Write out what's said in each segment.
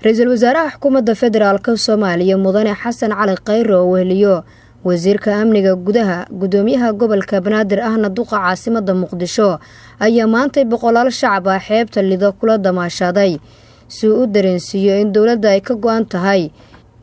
Ra-iisul wasaaraha xukuumadda federaalka Soomaaliya, Mudane Xasan Cali Khayre, oo weheliyo wasiirka amniga gudaha, gudoomiyaha gobolka Banaadir ahna duqa caasimada Muqdisho, ayaa maantay boqolaal shacab ah xeebta Lido kula damaashaaday si uu u dareensiiyo in dowladda ay ka go-an tahay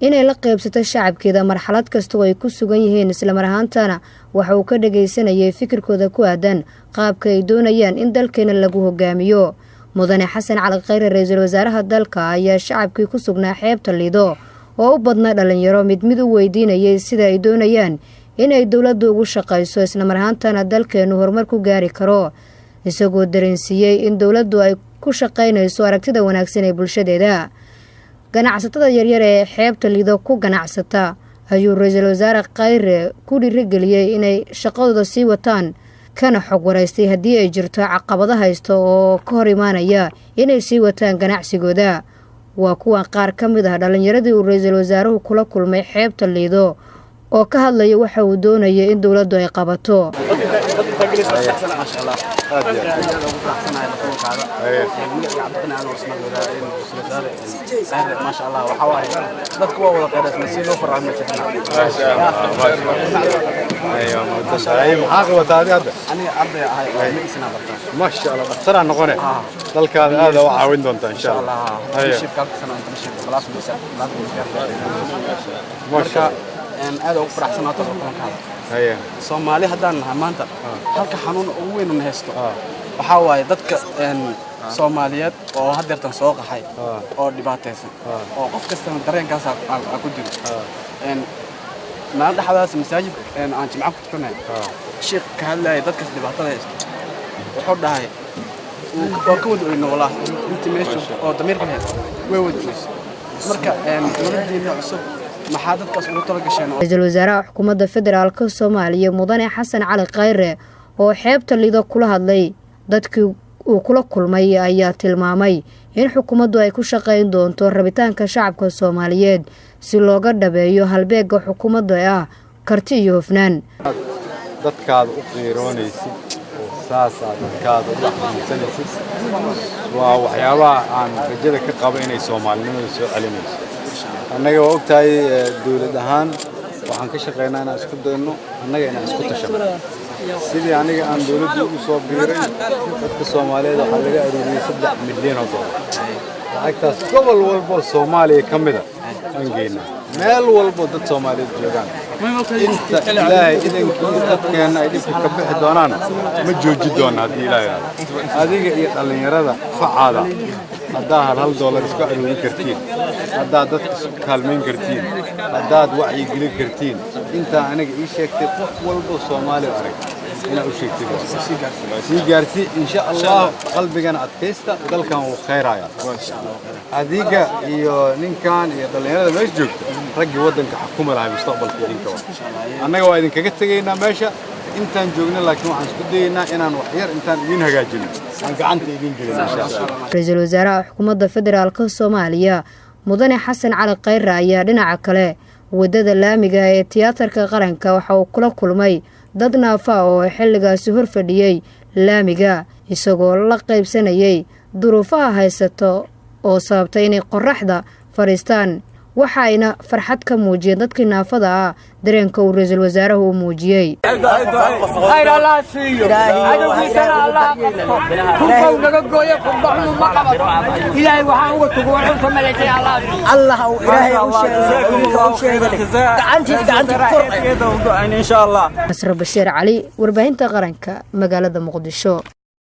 inay la qeybsato shacabkeeda marxalad kasta oo ay ku sugan yihiin. Islamar ahaantana waxa uu ka dhagaysanayay fikirkooda ku aadan qaabka ay doonayaan in dalkeena lagu hogaamiyo. Mudane Xasan Cali Khayre, ra-iisul wasaaraha dalka, ayaa shacabkii ku sugnaa xeebta Lido oo u badnaa dhalinyaro mid mid u weydiinayay sida ay doonayaan inay dowladdu ugu shaqayso, islamar ahaantana dalkeenu horumar ku gaari karo, isagoo dareensiiyey in dowladdu ay ku shaqaynayso aragtida wanaagsan ee bulshadeeda. Ganacsatada yaryar ee xeebta Lido ku ganacsata ayuu ra-iisul wasaare Khayre ku dhiirigeliyey inay shaqadooda sii wataan, kana xog waraystay haddii ay jirto caqabado haysto oo ka hor imaanaya inay sii wataan ganacsigooda. Waa kuwan qaar ka mid ah dhallinyaradii uu ra-iisul wasaaruhu kula kulmay xeebta Liido oo ka hadlaya waxa uu doonaya in dowladdu ay qabato. Maxaa qabataa adi hadda? Maasha Allah, dhakhtaraa noqone, dalkaada aada u caawin doontaa insha Allah. Maasha. Aad ugu faraxsanaato kulankaada. Soomaali haddaan nahay, maanta halka xanuun ugu weyn na haysto waxaa waaye dadka Soomaaliyeed oo haddeertan soo qaxay oo dhibaataysan, oo qof kastana dareenkaas aa ku jiro. Maalin dhexdaas masaajid aan jimco ku tukanay, sheekh ka hadlaya dadkaas dhibaatada haysto wuxuu dhahay, waa ka wada oyno walaahi, intii meesha oo damiirka lahayd way wada oysay. Marka dowladdiina cusub maxaa dadkaas ugu tala gasheen? Ra-iisul wasaaraha xukuumadda federaalka Soomaaliya, Mudane Xasan Cali Khayre, oo xeebta Lido kula hadlay dadkii uu kula kulmay, ayaa tilmaamay in xukuumaddu ay ku shaqayn doonto rabitaanka shacabka Soomaaliyeed si looga dhabeeyo halbeegga xukuumadda ah karti iyo hofnaan. Dadkaada u qiiroonaysid oo saasaa dadkaada u dhexmuudsanaysid waa waxyaabaha aan rajada ka qabo inay soomaalinimada soo celinayso. Annaga waa ogtahay, dowlad ahaan waxaan ka shaqaynaa inaan isku dayno annaga inaan isku tashano. Sidii aniga aan dowladda ugu soo biiray, dadka Soomaaliyeed waxaa laga aruuriyey 3 milyan oo dollar. Lacagtaas gobol walbo Soomaaliya ka mida aan geynaa, meel walbo dad Soomaaliyeed joogaan. Inta Ilaahay idankiis dadkeenna ay dhibka ka bixi doonaan ma jooji doona haddii Ilaahay yidhaahdo. Adiga iyo dhallinyarada facaada haddaa hal hal dollar isku aruurin kartiin, haddaad dadka isku kaalmayn kartiin, haddaad wacyigelin kartiin, intaa aniga ii sheegtay qof walbo Soomaali arag inaa u sheegtid sii gaarsii insha Allah. Qalbigana adkaysta, dalkan wuu khayraya. Adiga iyo ninkan iyo dhallinyarada meesha joogta, raggii waddanka xukumi lahay mustaqbalka idinka waa. Annaga waa idinkaga tegaynaa meesha intaan joogna, laakiin waxaan isku dayaynaa inaan wax yar intaan idiin hagaajino aan gacanta idiin gelin insha Allah. Ra-iisul wasaaraha xukuumadda federaalka Soomaaliya, Mudane Xasan Cali Khayre, ayaa dhinaca kale wadada laamiga ee Tiyaatarka Qaranka waxa uu kula kulmay dad naafa oo xilligaasi hor fadhiyey laamiga, isagoo la qaybsanayay duruufaha haysato oo sababtay inay qoraxda fadhiistaan. Waxa ayna farxad ka muujiyeen dadkii naafada ah dareenka uu ra-iisul wasaaruhu u muujiyey. Khayr Allah siiyo, cadowgiisana Allah qabto. Kunkow naga gooyo, kunbaxnu ma qabato. Ilaahay waxaan uga tugo wuxuu samalaysay Allah siiyo. Allah uu Ilaahay u sheegay u sheegay gacantii gacantii kor. Nasr Bashiir Cali, warbaahinta qaranka, magaalada Muqdisho.